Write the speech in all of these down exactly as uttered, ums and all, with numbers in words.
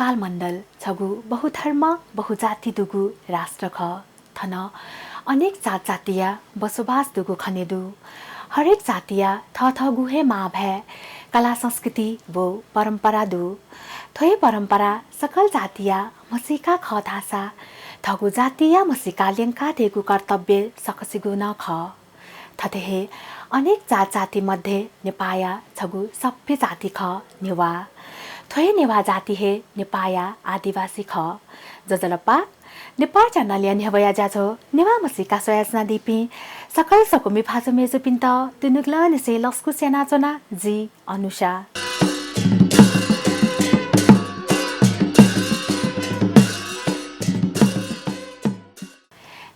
नेपाल मण्डल छगू बहुधर्म बहुजाति दुगु राष्ट्र खः। थन अनेक जात जातिया बसोबास दुगु खने दु। हरेक जातिया थःथःगु हे मांभाय्, कला संस्कृति व परम्परा दु। थ्व हे परम्परा सकल जातिया म्हसीका खः धाःसा थःगु जातिया म्हसीका ल्यंकादीगु कर्तव्य सकसिगु नं खः। थथे हे अनेक जात जाति मध्ये नेपाःया छगू सभ्य जाति खः नेवाः। थ्व हे नेवाः जाति हे नेपाःया आदिवासी खः। ज्वजलपा, नेपाः च्यानलया न्ह्यब्वया ज्याझ्वः नेवाः म्हसीका स्वयाच्वनादीपिं सकल स्वकुमि भाजु मय्जुपिन्त दुनुगलंनिसें लसकुस यानाच्वना, जि अनुषा।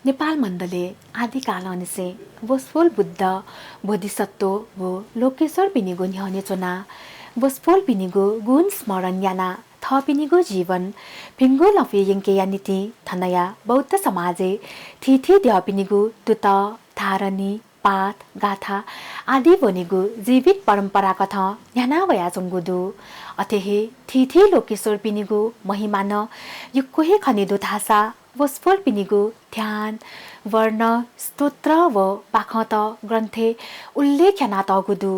नेपाल मण्डलय् आदिकालंनिसें वसपोल बुद्ध, बोधिसत्व व लोकेश्वरपिनिगु न्ह्यःने च्वनाः वसपोलपिनिगु गुण स्मरण यानाः थःपिनिगु जीवन भिंगु लँपुइ यंकेया निंतिं थनया बौद्ध समाजय् थीथी द्यःपिनिगु दुतः, धारणी, पाठ, गाथा आदि ब्वनेगु जीवित परम्पराकथं न्ह्याना वयाच्वंगु दु। अथे हे थीथी लोकेश्वरपिनिगु महिमा नं यक्व हे खने दु धाःसा वसपोलपिनिगु ध्यान, वर्णन, स्तोत्र व बाखंत ग्रन्थय् उल्लेख यानातःगु दु।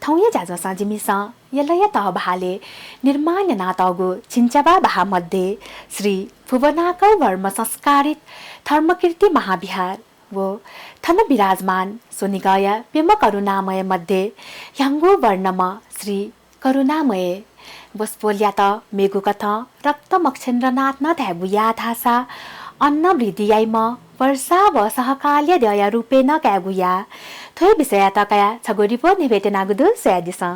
थौंया ज्याझ्वलय् जिमिसं यलया तःबहालय् निर्माण यानातःगु झिंच्याबा बहाः मध्ये श्री भुवनाकर वर्म संस्कारित धर्मकीर्ति महाविहार व थन विराजमान स्वनिगःया प्यम्ह करुणामय मध्ये ह्याउँगु वर्णम्ह श्री करुणामय। वसपोलयात मेगु कथं रक्त मक्षेन्द्रनाथ नं धायेगु याः धाःसा अन्न वृद्धि याइम्ह वर्षा व सहकालया द्यःया रूपय् नं कायेगु याः। थ्व हे विषययात कयाः छगू रिपोर्ट न्ह्यब्वयातयागु दु, स्वयादिसँ।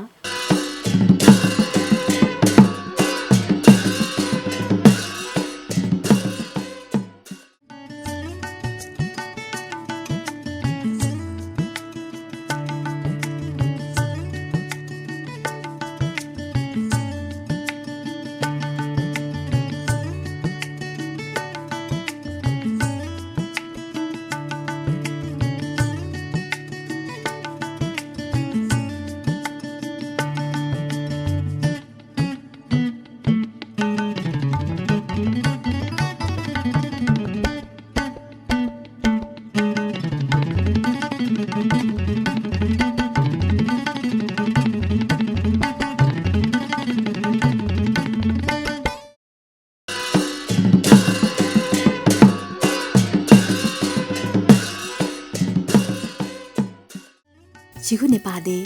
झीगु नेपाः देय्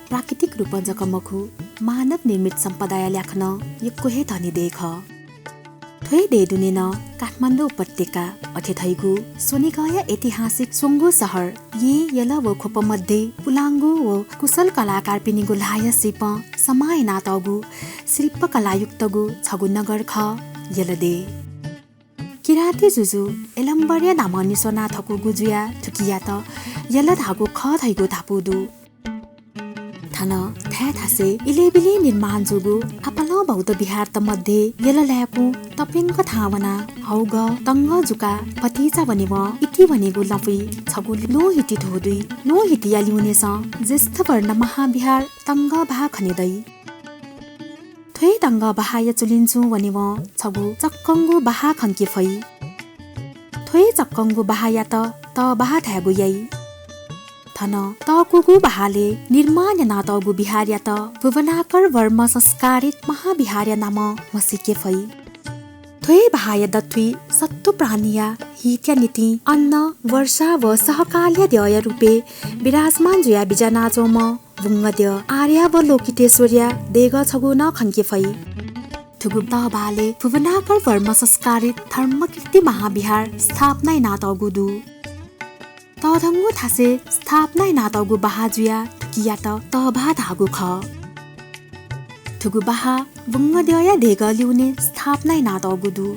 प्राकृतिक रूपं जक मखु, मानव निर्मित सम्पदाया ल्याखं नं यक्व हे धनी देय् खः। थ्व हे देय् दुने नं काठमाडौं उपत्यका, अथे धइगु स्वनिगःया ऐतिहासिक स्वंगू शहर, येँ, यल व ख्वप मध्ये पुलांगु व कुशल कलाकारपिनिगु ल्हाःया सिपं समाः यानातःगु शिल्पकलायुक्तगु छगू नगर खः यल देय्। किराती जुजु एलम्बरया नामं निस्वना थकूगु जुयाः थुकियात यल धाःगु खः धइगु धापू दु। थन थाय् थासय् इलय्‌बिलय् निर्माण जूगु आपालं बौद्ध विहारत मध्ये यल लाय्‌कुं तप्यंक थाहां वनाः हौगः, तंगः जुकाः भतिचा वनेवं इति वनेगु लँपुइ छगू ल्वहंहिति धोदुइ। ल्वहंहितिया लिउनेसं ज्येष्ठ वर्ण महाविहार तंगः बहाः खने दइ। थ्व हे तंगः बहाःया चुलिंचुं वनेवं छगू चक्कंगु बहाः खंके फइ। थ्व हे चक्कंगु बहाःयात तःबहाः धायेगु याइ। थन तःकूगु बहालय् निर्माण यानातःगु विहारयात भुवनाकर वर्म संस्कारित महाविहारया नामं म्हसीके फइ। थ्व हे बहाःया दथुइ सत्त्व प्राणीया हितया निंतिं अन्न, वर्षा व सहकालया द्यःया रूपय् विराजमान जुयाः बिज्यानाच्वंम्ह बुंगद्यः आर्यावलोकितेश्वरया देगः छगू नं खंके फइ। थुगु तःबहालय् भुवनाकर वर्म संस्कारित धर्मकीर्ति महाविहार स्थापना यानातःगु दु। तःधंगु थासय् स्थापना यानातःगु बहाः जुयाः थुकियात तःबहाः धाःगु खः। थुगु बहाः बुंगद्यःया देगः लिउने स्थापना यानातःगु दु।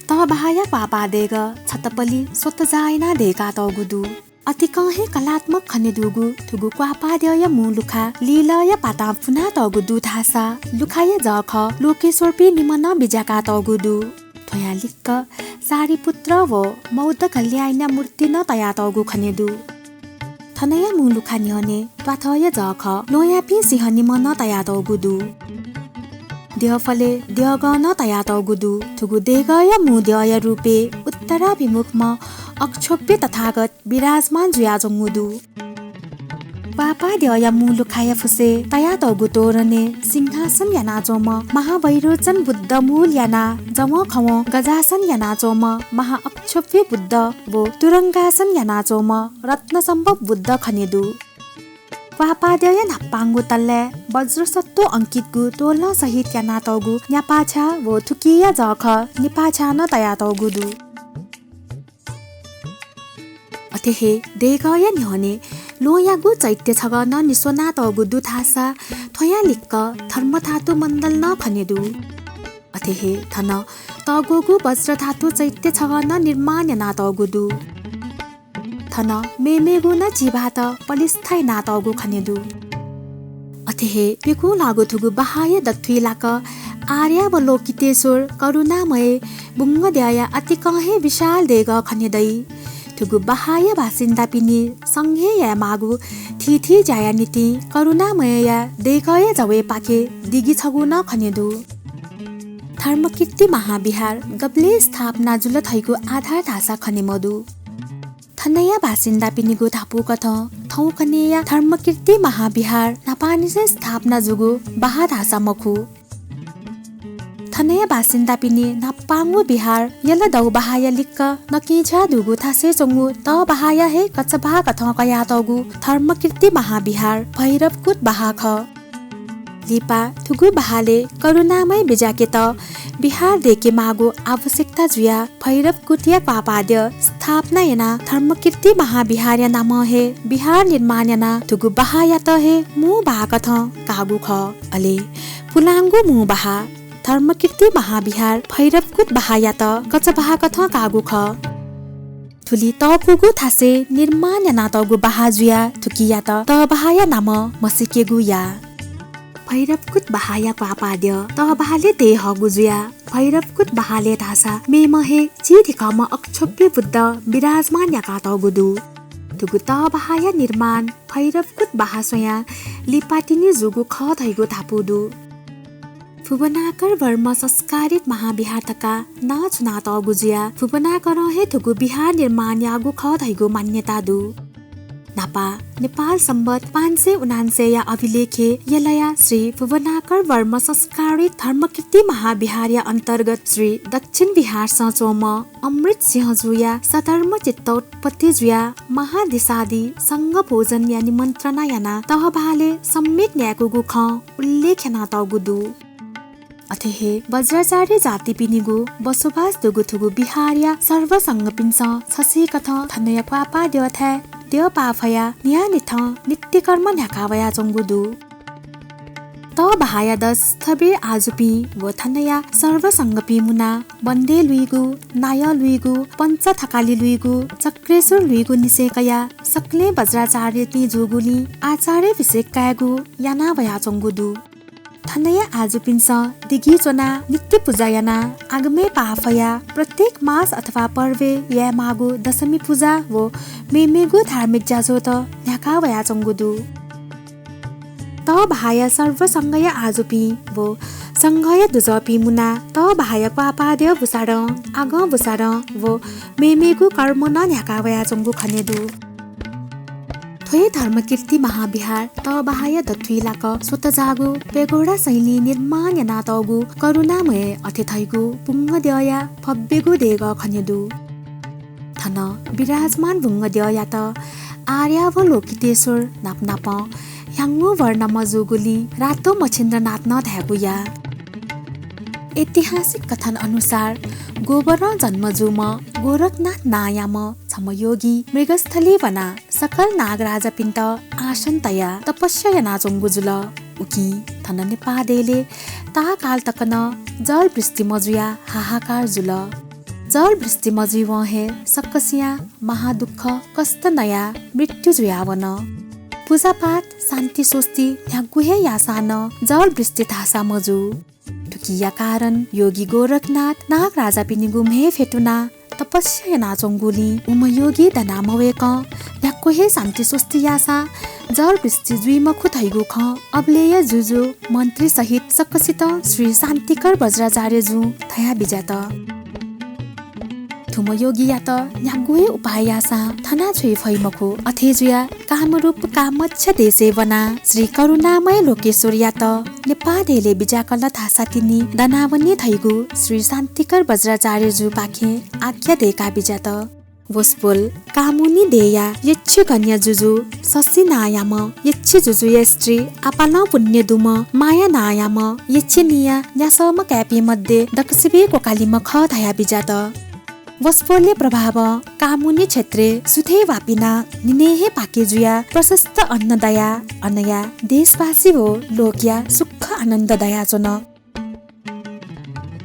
तःबहाःया क्वाःपाः देगः छतपलि स्वतजाः यानाः दय्‌कातःगु दु। अतिकं हे कलात्मक खने दुगु थुगु क्वाःपाः द्यःया मू लुखा लिलया पातां पुनातःगु दु धाःसा लुखाया जःखः लोकेश्वरपिं निम्ह नं बिज्याकातःगु दु। थ्वयां लिक्क सारिपुत्र व मौद्गल्यायनया मूर्ति नं तयातःगु खने दु। थनया मू लुखा न्ह्यःने त्वाथःया जःखः ल्वहंयापिं सिंह निम्हं नं तयातःगु दु। द्यःफलय् द्यःगः नं तयातःगु दु। थुगु देगःया मू द्यःया रूपय् उत्तराभिमुखम्ह अक्षोभ्य तथागत विराजमान जुयाच्वंगु दु। क्वापाद्यःया मू लुखाया फुसय् तयातःगु तोरणय् सिंहासन यानाच्वंम्ह महावैरोचन बुद्ध मूल यानाः जवंखवं गजासन यानाच्वंम्ह महाअक्षोभ्य बुद्ध व तुरंगासन यानाच्वंम्ह रत्नसम्भव बुद्ध खने दु। क्वापाद्यःया न्हापांगु तलाय् वज्रसत्व अंकितगु तोलं सहित यानातःगु न्यापाछ्या व थुकिया जःखः निपाछ्या नं तयातःगु दु। अथे हे देगःया न्ह्यःने ल्वहंयागु चैत्य छगः नं निस्वनातःगु दु धाःसा थ्वया लिक्क धर्मधातु मण्डल नं खने दु। अथे हे थन तःग्वःगु वज्रधातु चैत्य छगः नं निर्माण यानातःगु दु। थन मेमेगु नं चिभात पलिस्था यानातःगु खने दु। अथे हे प्यकुं लाःगु थुगु बहाःया दथुइ लाक आर्या व लोकितेश्वर करुणामय बुंगद्यःया अतिकं हे विशाल देगः खने दइ। थुगु बहाःया बासिन्दापिनि संघय् यायेमाःगु थीथी ज्याया निंतिं करुणामयया देगःया जवय्‌पाखे दिगि छगू नं खने दु। धर्मकीर्ति महाविहार गबलय् स्थापना जुल धइगु आधार धाःसा खने मदु। थनया बासिन्दापिनिगु धापूकथं थौंकन्हय्‌या धर्मकीर्ति महाविहार न्हापांनिसें स्थापना जूगु बहाः धाःसा मखु। थनया बासिन्दापिनि न्हापांगु विहार यलदौ बहाःया लिक्क नकिंछ्या दुगु थासय् च्वंगु तःबहाःया हे कच्चा बहाःकथं कयातःगु धर्मकीर्ति महाविहार भैरवकुट बहाः खः। लिपा थुगु बहालय् करुणामय बिज्याकेत विहार दय्‌केमाःगु आवश्यकता जुयाः भैरवकुटया क्वापाद्यः स्थापना यानाः धर्मकीर्ति महाविहारया नामं हे विहार निर्माण यानाः थुगु बहाःयात हे मू बहाःकथं काःगु खः। अले पुलांगु मू बहाः धर्मकीर्ति महाविहार भैरवकुट बहाःयात कच्चा बहाःकथं काःगु खः। थुलि तःपुगु थासय् निर्माण यानातःगु बहाः जुयाः थुकियात तःबहाःया नामं म्हसीकेगु याः। भैरवकुट बहाःया क्वापाद्यः तःबहालय् तये हःगु जुयाः भैरवकुट बहालय् धाःसा मेम्ह हे चिधिकःम्ह अक्षोभ्य बुद्ध विराजमान याकातःगु दु। थुगु तःबहाःया निर्माण भैरवकुट बहाः स्वयाः लिपातिनि जूगु खः धइगु धापू दु। भुवनाकर वर्म संस्कारित महाविहार धकाः नां छुनातःगु जुयाः भुवनाकरं हे थुगु विहार निर्माण याःगु खः धइगु मान्यता दु। न्हापा नेपाल संवत् पाँच सय उनान्सयया अभिलेखय् यलया श्री भुवनाकर वर्म संस्कारित धर्मकीर्ति महाविहारया अन्तर्गत श्री दक्षिण विहारसं च्वंम्ह अमृत सिंहजुया सधर्म चित्तोत्पत्ति जुयाः महादिशादि संघ भोजनया निमन्त्रणा यानाः तःबहालय् सम्यक न्यायेकूगु खँ उल्लेख यानातःगु दु। अथे हे वज्राचार्य जातिपिनिगु बसोबास दुगु थुगु विहारया सर्वसंघपिन्सं छसिकथं थनया क्वापाद्यःथाय् द्यः पाफयाः न्हियान्हिथं नित्यकर्म न्ह्याका वयाच्वंगु दु। तःबहाःया दस थबे आजुपिं व थनया सर्वसंघपिं मुनाः बन्दे लुइगु, नायः लुइगु, पञ्च थकालि लुइगु, चक्रेश्वर लुइगु निसें कयाः सकलें वज्राचार्यपिं जूगुलिं आचार्याभिषेक कायेगु याना वयाच्वंगु दु। थनया आजुपिन्सं दिगि च्वनाः नित्य पुजा यानाः आगमय् पाफयाः प्रत्येक मास अथवा पर्वय् यायेमाःगु दशमी पुजा व मेमेगु धार्मिक ज्याझ्वःत न्ह्याका वयाच्वंगु दु। तःबहाःया सर्वसंघया आजुपिं व संघया दुजःपिं मुनाः तःबहाःया क्वापाद्यः बुसारं, आगं बुसारं व मेमेगु कर्म नं न्ह्याका वयाच्वंगु खने दु। थ्व हे धर्मकीर्ति महाविहार तःबहाःया दथुइ लाक स्वतःजाःगु प्यागोडा शैलीं निर्माण यानातःगु करुणामय अथे धइगु बुंगद्यःया भव्यगु देगः खने दु। थन विराजमान बुंगद्यःयात आर्या व लोकितेश्वर नापनापं ह्याउँगु वर्णम्ह जूगुलिं रातो मच्छिन्द्रनाथ नं धायेगु याः। ऐतिहासिक कथन अनुसार गोबरं जन्म जूम्ह गोरखनाथ नांयाम्ह छम्ह योगी मृगस्थली वनाः सकल नागराजापिन्त आसन तयाः तपस्या यानाच्वंगु जुल। उकिं थन नेपाः देय्‌लय् ताःकाल तक नं जलवृष्टि मजुयाः हाहाकार जुल। जलवृष्टि मजुइवं हे सकसियां महादुःख कष्ट नयाः मृत्यु जुयावन। पुजापाठ, शान्ति स्वस्ति न्ह्यागु हे याःसां नं जलवृष्टि धाःसा मजू। थुकिया कारण योगी गोरखनाथ नागराजापिनिगु म्हय् फ्यतुनाः तपस्या यानाच्वंगुलिं उम्ह योगी दनाः मवय्कं न्ह्याक्व हे शान्ति स्वस्ति याःसा जलवृष्टि जुइ मखु धइगु खँ अबलय्या जुजु, मन्त्री सहित सकसितं श्री शान्तिकर वज्राचार्यजुं धयाबिज्यात। थुम्ह योगीयात न्ह्यागु हे उपाय याःसां थना छ्वये फइ मखु। अथे जुयाः कामरूप कामक्ष देशय् वनाः श्री करुणामय लोकेश्वरयात नेपाः देलय् बिज्याकल धाःसा तिनि दनावनी धइगु श्री शान्तिकर वज्राचार्यजुपाखें आज्ञा दय्काबिज्यात। वसपोल कामुनि देय्या यक्षगणया जुजु शशी नांयाम्ह, यक्षजुजुया स्त्री आपालं पुण्य दुम्ह, माया नांयाम्ह यक्षिनिया न्यासःम्ह काय्पिं मध्ये दकसिबें क्वकालिम्ह खः धयाबिज्यात। वसपोलया प्रभावं कामुनि क्षेत्रय् सुथय् वापिना निन्हय् हे पाके जुयाः प्रशस्त अन्न दयाः अनया देशवासी व लोकया सुख आनन्द दयाच्वन।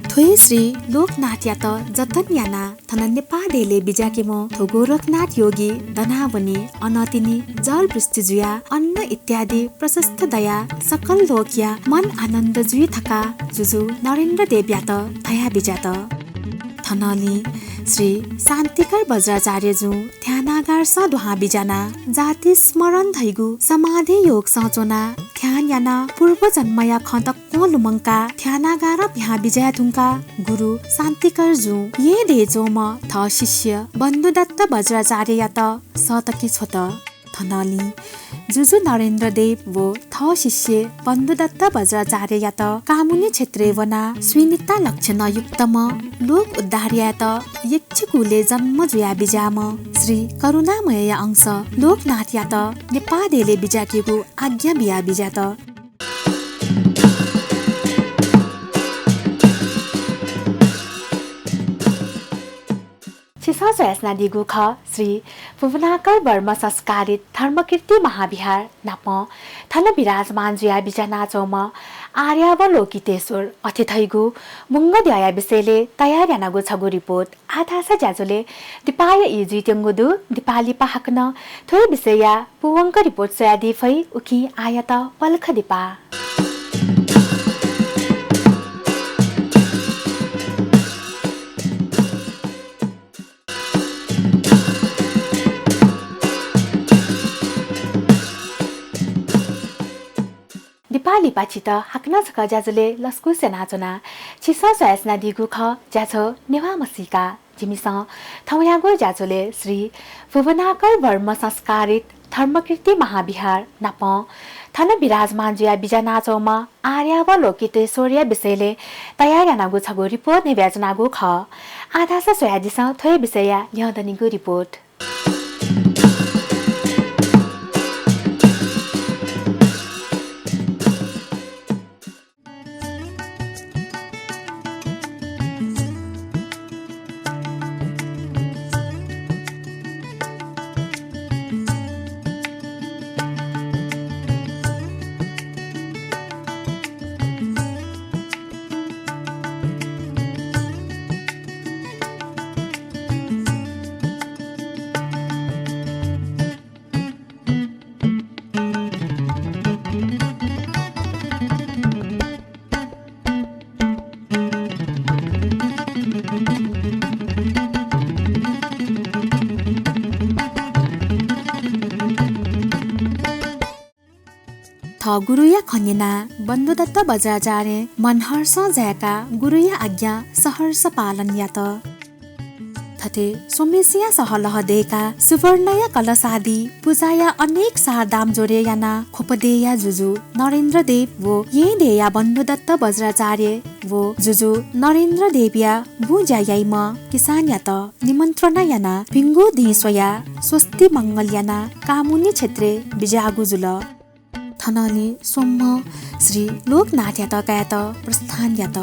थ्व हे श्री लोकनाथयात जतन यानाः थन नेपाः देलय् बिज्याकेम्ह थ्व गोरखनाथ योगी दनावनी। अन तिनि जलवृष्टि जुयाः अन्न इत्यादि प्रशस्त दयाः सकल लोकया मन आनन्द जुइ धकाः जुजु नरेन्द्र देवयात धयाबिज्यात। थनंलि श्री शान्तिकर वज्राचार्यजुं ध्यानागारसं दुहां बिज्यानाः जाति स्मरण धइगु समाधि योगसं च्वनाः ध्यान यानाः पूर्वजन्मया खँ तकं लुमंकाः ध्यानागारं पिहां बिज्याये धुंकाः गुरु शान्तिकरजुं येँ देय् च्वंम्ह थः शिष्य बन्धुदत्त वज्राचार्ययात सःतके छ्वत। थनंलि जुजु नरेन्द्र देव व थः शिष्य बन्धुदत्त वज्राचार्ययात कामुनि क्षेत्रय् वनाः स्वीनिता लक्षणयुक्तम्ह लोक उद्धार यायेत यक्षकुलय् जन्म जुयाः बिज्याःम्ह श्री करुणामयया अंश लोकनाथयात नेपाः देलय् बिज्याकेगु आज्ञा बियाबिज्यात। छिसं स्वयाच्वनादीगु खः श्री भुवनाकर वर्म संस्कारित धर्मकीर्ति महाविहार नापं थन विराजमान जुयाः बिज्यानाच्वंम्ह आर्यावलोकितेश्वर अथे धइगु म्हुंगद्यःया विषयलय् तयार यानागु छगू रिपोर्ट आः धाःसा ज्याझ्वलय् दिपाया ई जुइत्यंगु दु। दिपा लिपा हाकनं थ्व हे विषयया पूवंक रिपोर्ट स्वयादी फइ, उकिं आःयात पलख दिपा। दिपा लिपा छित हाकनं छकः ज्याझ्वलय् लसकुस यानाच्वना। छिसं स्वयाच्वनादीगु खः ज्याझ्वः नेवाः म्हसीका। जिमिसं थौंयागु ज्याझ्वलय् श्री भुवनाकर वर्म संस्कारित धर्मकीर्ति महाविहार नापं थन विराजमान जुयाः बिज्यानाच्वंम्ह आर्यावलोकितेश्वरया विषयलय् तयार यानागु छगू रिपोर्ट न्ह्यब्वयाच्वनागु खः। आः धाःसा स्वयादिसँ थ्व हे विषयया ल्यं दनिगु रिपोर्ट। थः गुरुया खँ न्यनाः बन्धुदत्त वज्राचार्यं मन हर्षं जाय्काः गुरुया आज्ञा सहर्ष पालन यात। थथे स्वम्हेसिया सहलह दय्काः सुवर्णया कलशादि पुजाया अनेक सारदाम ज्वरे यानाः ख्वप देय्या जुजु नरेन्द्र देव व येँ देय्या बन्धुदत्त वज्राचार्य व जुजु नरेन्द्र देवया बुँ ज्या याइम्ह किसानयात निमन्त्रणा यानाः भिंगु दिं स्वयाः स्वस्ति मंगल यानाः कामुनि क्षेत्रय् बिज्याःगु जुल। थनंलि स्वम्हं श्री लोकनाथयात कायेत प्रस्थान यात।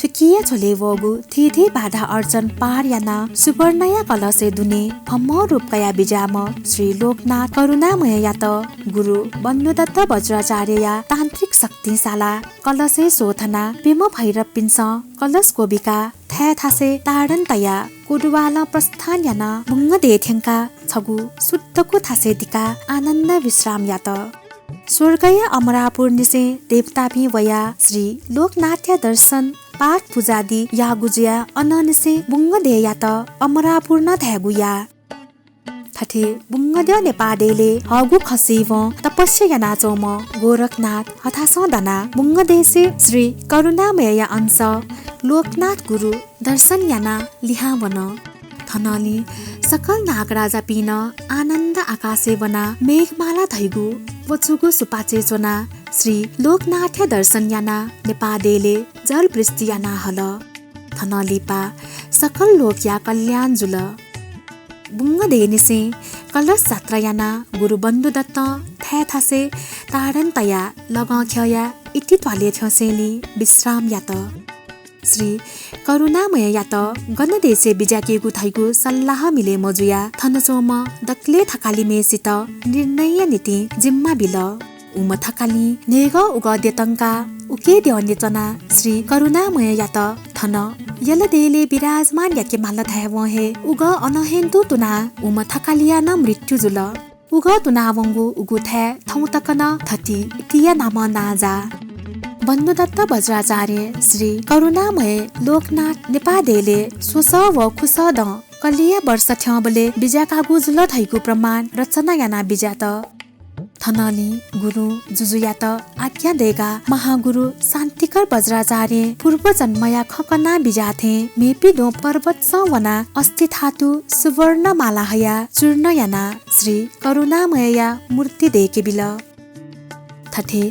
थुकिया झ्वलय् वःगु थीथी बाधा अड्चन पार यानाः सुवर्णया कलशय् दुने हम्म रूप कयाः बिज्याःम्ह श्री लोकनाथ करुणामययात गुरु बन्धुदत्त वज्राचार्यया तान्त्रिक शक्तिं सालाः कलशय् स्वथनाः प्यम्ह भैरवपिन्सं कलश क्वबिकाः थाय् थासय् ताडन तयाः कोदुवालं प्रस्थान यानाः म्हुङ्ग देय् थ्यंकाः छगू शुद्धगु थासय् दिकाः आनन्द विश्राम यात। स्वर्गया अमरापुरनिसें देवतापिं वयाः श्री लोकनाथया दर्शन पाठ पुजादि याःगु जुयाः अनंनिसें बुंगदेयात अमरापुर नं धायेगु याः। थथे बुंगद्यः नेपाः देय्‌लय् हःगु खँ सीवं तपस्या यानाच्वंम्ह गोरखनाथ हथासं दनाः बुंगदेशय् श्री करुणामयया अंश लोकनाथ गुरु दर्शन यानाः लिहां वन। थनंलि सकल नागराजापिं नं आनन्द आकाशय् वनाः मेघमाला धइगु वचुगु सुपाँचय् च्वनाः श्री लोकनाथया दर्शन यानाः नेपाः देय्‌लय् जलवृष्टि याना हल। थनं लिपा सकल लोकया कल्याण जुल। बुंगदेनिसें कलश जात्रा यानाः गुरु बन्धुदत्तं थाय् थासय् ताडन तयाः लगंख्यःया इति त्वालय् थ्यंसेंलि विश्राम यात। श्री करुणामययात गन देशय् बिज्याकेगु धइगु सल्लाह मिले मजुयाः थन च्वंम्ह दकलय् थकालिम्हय्‌सित निर्णयया निंतिं जिम्मा बिल। उम्ह थकालिं न्हय्‌गः उगः द्यतंकाः उके द्यःने च्वनाः श्री करुणामययात थन यल देय्‌लय् विराजमान याके माल धायेवं हे उगः अनं हे तुं तुनाः उम्ह थकालिया नं मृत्यु जुल। उगः तुनावंगु उगु थाय् थौं तक नं थति इतिया नामं नांजाः। बन्धुदत्त वज्राचार्यं श्री करुणामय लोकनाथ नेपाः देय्‌लय् स्वसः व खुसः दँ कलिया वर्ष थ्यंबलय् बिज्याकागु जुल धइगु प्रमाण रचना यानाः बिज्यात। थनंलि गुरुं जुजुयात आज्ञा दय्‌काः महागुरु शान्तिकर वज्राचार्यं पूर्वजन्मया खँ कनाः बिज्याः थें मेपिं द्वहं पर्वतसं वनाः अस्थिधातु सुवर्ण माला हयाः चूर्ण यानाः श्री करुणामयया मूर्ति दय्‌के बिल। थथे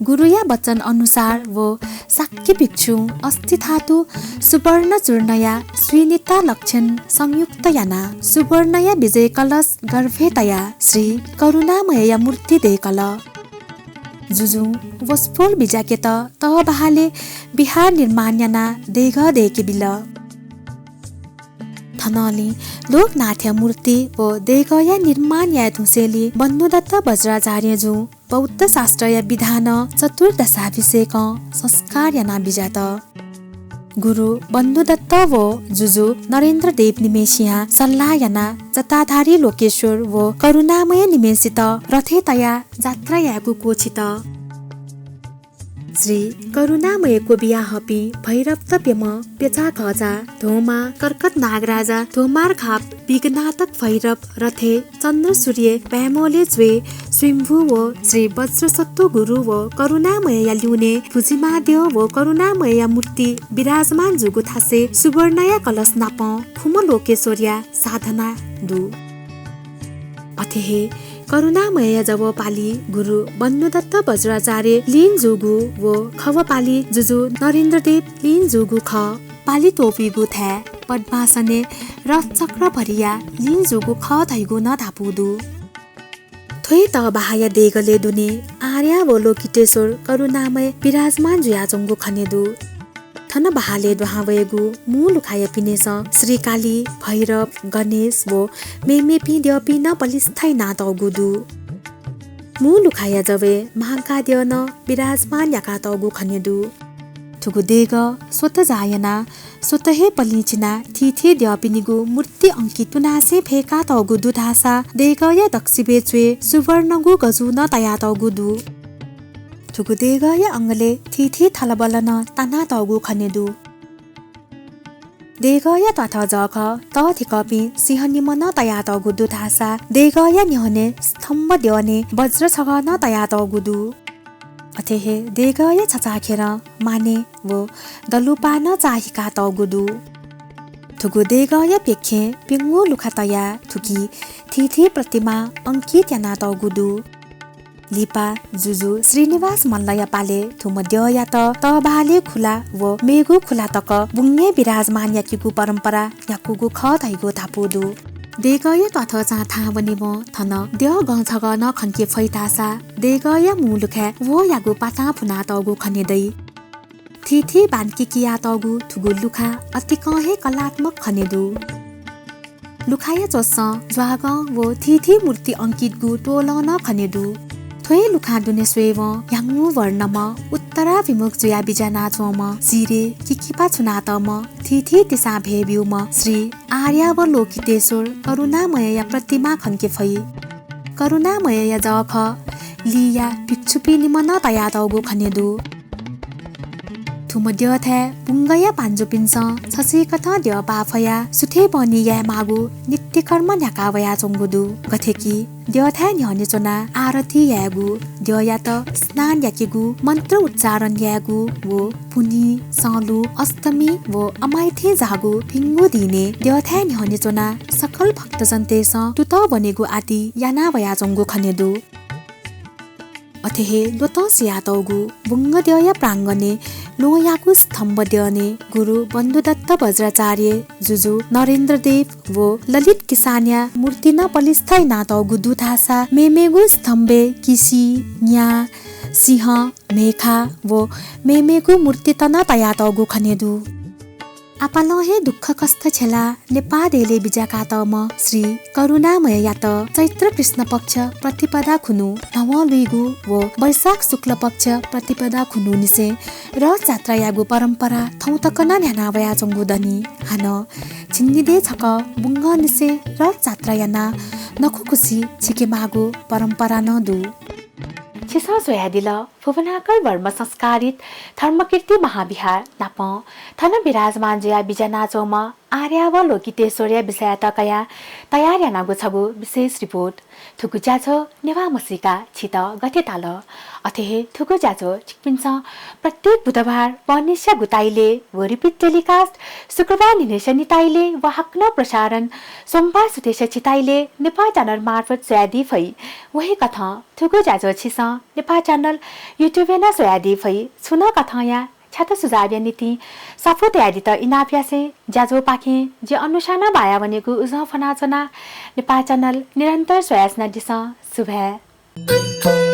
गुरुया वचन अनुसार व शाक्य भिक्षुं अस्थिधातु सुवर्ण चूर्णया स्वीनिता लक्षण संयुक्त यानाः सुवर्णया विजय कलश गर्भय् तयाः श्री करुणामयया मूर्ति दय्‌कल। जुजुं वसपोल बिज्याकेत तःबहालय् विहार निर्माण यानाः देगः दय्‌के बिल। थनंलि लोकनाथया मूर्ति व देगःया निर्माण याये धुंसेंलि बन्धुदत्त वज्राचार्यजुं बौद्ध शास्त्रया विधानं चतुर्दशाभिषेकं संस्कार यानाः बिज्यात। गुरु बन्धुदत्त व जुजु नरेन्द्रदेव निम्हय्‌सियां सल्लाह यानाः जटाधारी लोकेश्वर व करुणामय निम्हय्‌सित रथय् तयाः जात्रा यायेगु क्वःछित। श्री करुणामय क्वबिया हःपिं भैरवत प्यम्ह प्यचाघःचा, धोमा, कर्कट नागराजा, धोमार्घाप, विघ्नातक भैरव, रथय् चन्द्र सूर्य पाय्‌मोलय् च्वय् स्वयम्भू व श्री वज्रसत्त्व गुरु व करुणामयया ल्यूने भुजिमाद्यः व करुणामयया मूर्ति विराजमान जूगु थासय् सुवर्णया कलश नापं खुम्ह लोकेश्वरया साधना दु। अथे हे करुणामयया जव पालि गुरु बन्धुदत्त वज्राचार्य लिन जूगु व खव पालि जुजु नरेन्द्रदेव लिन जूगु खः। पालि त्वपुइगु थाय् पद्मासनय् रथचक्र भरिया लिन जूगु खः धइगु नं धापू दु। थ्व हे तःबहाःया देगलय् दुने आर्या व लोकितेश्वर करुणामय विराजमान जुयाच्वंगु खने दु। थन बहालय् दुहां वयेगु मू लुखाया पिनेसं श्रीकाली, भैरव, गणेश व मेमेपिं द्यःपिं नं पलिस्था यानातःगु दु। मू लुखाया जवय् महाकाद्यः नं विराजमान याकातःगु खने दु। थुगु देगः स्वत जाः यानाः स्वत हे पलिं चिनाः थीथी द्यःपिनिगु मूर्ति अंकित तुनासें फय्‌कातःगु दु धाःसा देगःया दक्वसिबय् च्वय् सुवर्णगु गजू नं तयातःगु दु। थुगु देगःया अंगलय् थीथी थलबल नं तानातःगु खने दु। देगःया त्वाथः जःखः तःधिकःपिं सिंह निम्ह नं तयातःगु दु धाःसा देगःया न्ह्यःने स्तम्भ द्यःने वज्र छगः नं तयातःगु दु। अथे हे देगःया छचाःखेरं माने व दलुपाः नं चाःहिकातःगु दु। थुगु देगःया प्यखें प्यंगू लुखा तयाः थुकी थीथी प्रतिमा अंकित यानातःगु दु। लिपा जुजु श्रीनिवास मल्लया पालय् थुम्ह द्यःयात तःबहालय् खुला व मेगु खुला तक बुंगय् विराजमान याकेगु परम्परा न्ह्याकूगु खः धइगु धापू दु। देगःया त्वाथः चां थाहां वनेवं थन द्यः गं छगः नं खंके फइ धाःसा देगःया मू लुखाय् वहःयागु पातां फुनातःगु खने दइ। थीथी बान्की कियातःगु थुगु लुखा अतिकं हे कलात्मक खने दु। लुखाया च्वसं ज्वाःगं व थीथी मूर्ति अंकितगु तोलं नं खने दु। थ्व हे लुखां दुने स्वयेवं ह्याउँगु वर्णम्ह उत्तराभिमुख जुयाः बिज्यानाच्वंम्ह चिरे किकिपा छुनातःम्ह थीथी तिसां भय् ब्यूम्ह श्री आर्या व लोकितेश्वर करुणामयया प्रतिमा खंके फइ। करुणामयया जःखः लिया भिक्षुपिं निम्ह नं तयातःगु खने दु। थुम्ह द्यःथाय् बुंगया पाँजुपिन्सं छसिकथं द्यः पाफयाः सुथय् बहनी यायेमाःगु नित्यकर्म न्ह्याका वयाच्वंगु दु। गथे कि द्यःथाय् न्ह्यःने च्वनाः आरती यायेगु, द्यःयात स्नान याकेगु, मन्त्र उच्चारण यायेगु व पुन्हि, सँलु, अष्टमी व अमाइथे झाःगु भिंगु दिने द्यःथाय् न्ह्यःने च्वनाः सकल भक्तजनतय्सं तुतः ब्वनेगु आदि याना वयाच्वंगु खने दु। अथे हे ल्वतं सुयातःगु बुंगद्यःया प्राङ्गणय् ल्वहंयागु स्तम्भ द्यःने गुरु बन्धुदत्त वज्राचार्य, जुजु नरेन्द्रदेव व ललित किसानया मूर्ति नं पलिस्था यानातःगु दु धाःसा मेमेगु स्तम्भय् किसि, न्या, सिंह, म्हेखा व मेमेगु मूर्ति नं तयातःगु खने दु। आपालं हे दुःखकष्ट झेलाः नेपाः देय्‌लय् बिज्याकातःम्ह श्री करुणामययात चैत्र कृष्ण पक्ष प्रतिपदा खुन्हु न्हवं लुइगु व वैशाख शुक्ल पक्ष प्रतिपदा खुन्हु निसें रथजात्रायागु परम्परा थौं तक नं न्ह्याना वयाच्वंगु दनि। हानं झिंनिदँय् छकः बुंगंनिसें रथजात्रा यानाः नखुखुसी छिकेमाःगु परम्परा नं दु। छिसं स्वयादिल भुवनाकर वर्मा संस्कारित धर्मकीर्ति महाविहार नापं थन विराजमान जुयाः बिज्यानाच्वंम्ह आर्यावलोकितेश्वरया विषययात कयाः तयार यानागु छगू विशेष रिपोर्ट। थुगु ज्याझ्वः नेवाः म्हसीका छित गथे ताल? अथे हे थुगु ज्याझ्वः छिकपिन्सं प्रत्येक बुधबार बहनिसिया गुताइलय् व repeat telecast शुक्रबार न्हिनय्सिया निताइलय् व हाकनं प्रसारण सोमबार सुथय्सिया छिताइलय् नेपाः च्यानल मार्फत स्वयादी फइ। वहे कथं थुगु ज्याझ्वः छिसं नेपाः च्यानल YouTube-य् नं स्वयादी फइ। छुं नं कथंया छ्यात सुझावया निंतिं स्वापू तयादीत इनाप यासें ज्याझ्वःपाखें जि अनुषां नं बाया वनेगु उजं फ्वनाच्वना। नेपाः च्यानल निरन्तर स्वयाच्वनादिसँ। सुभाय्।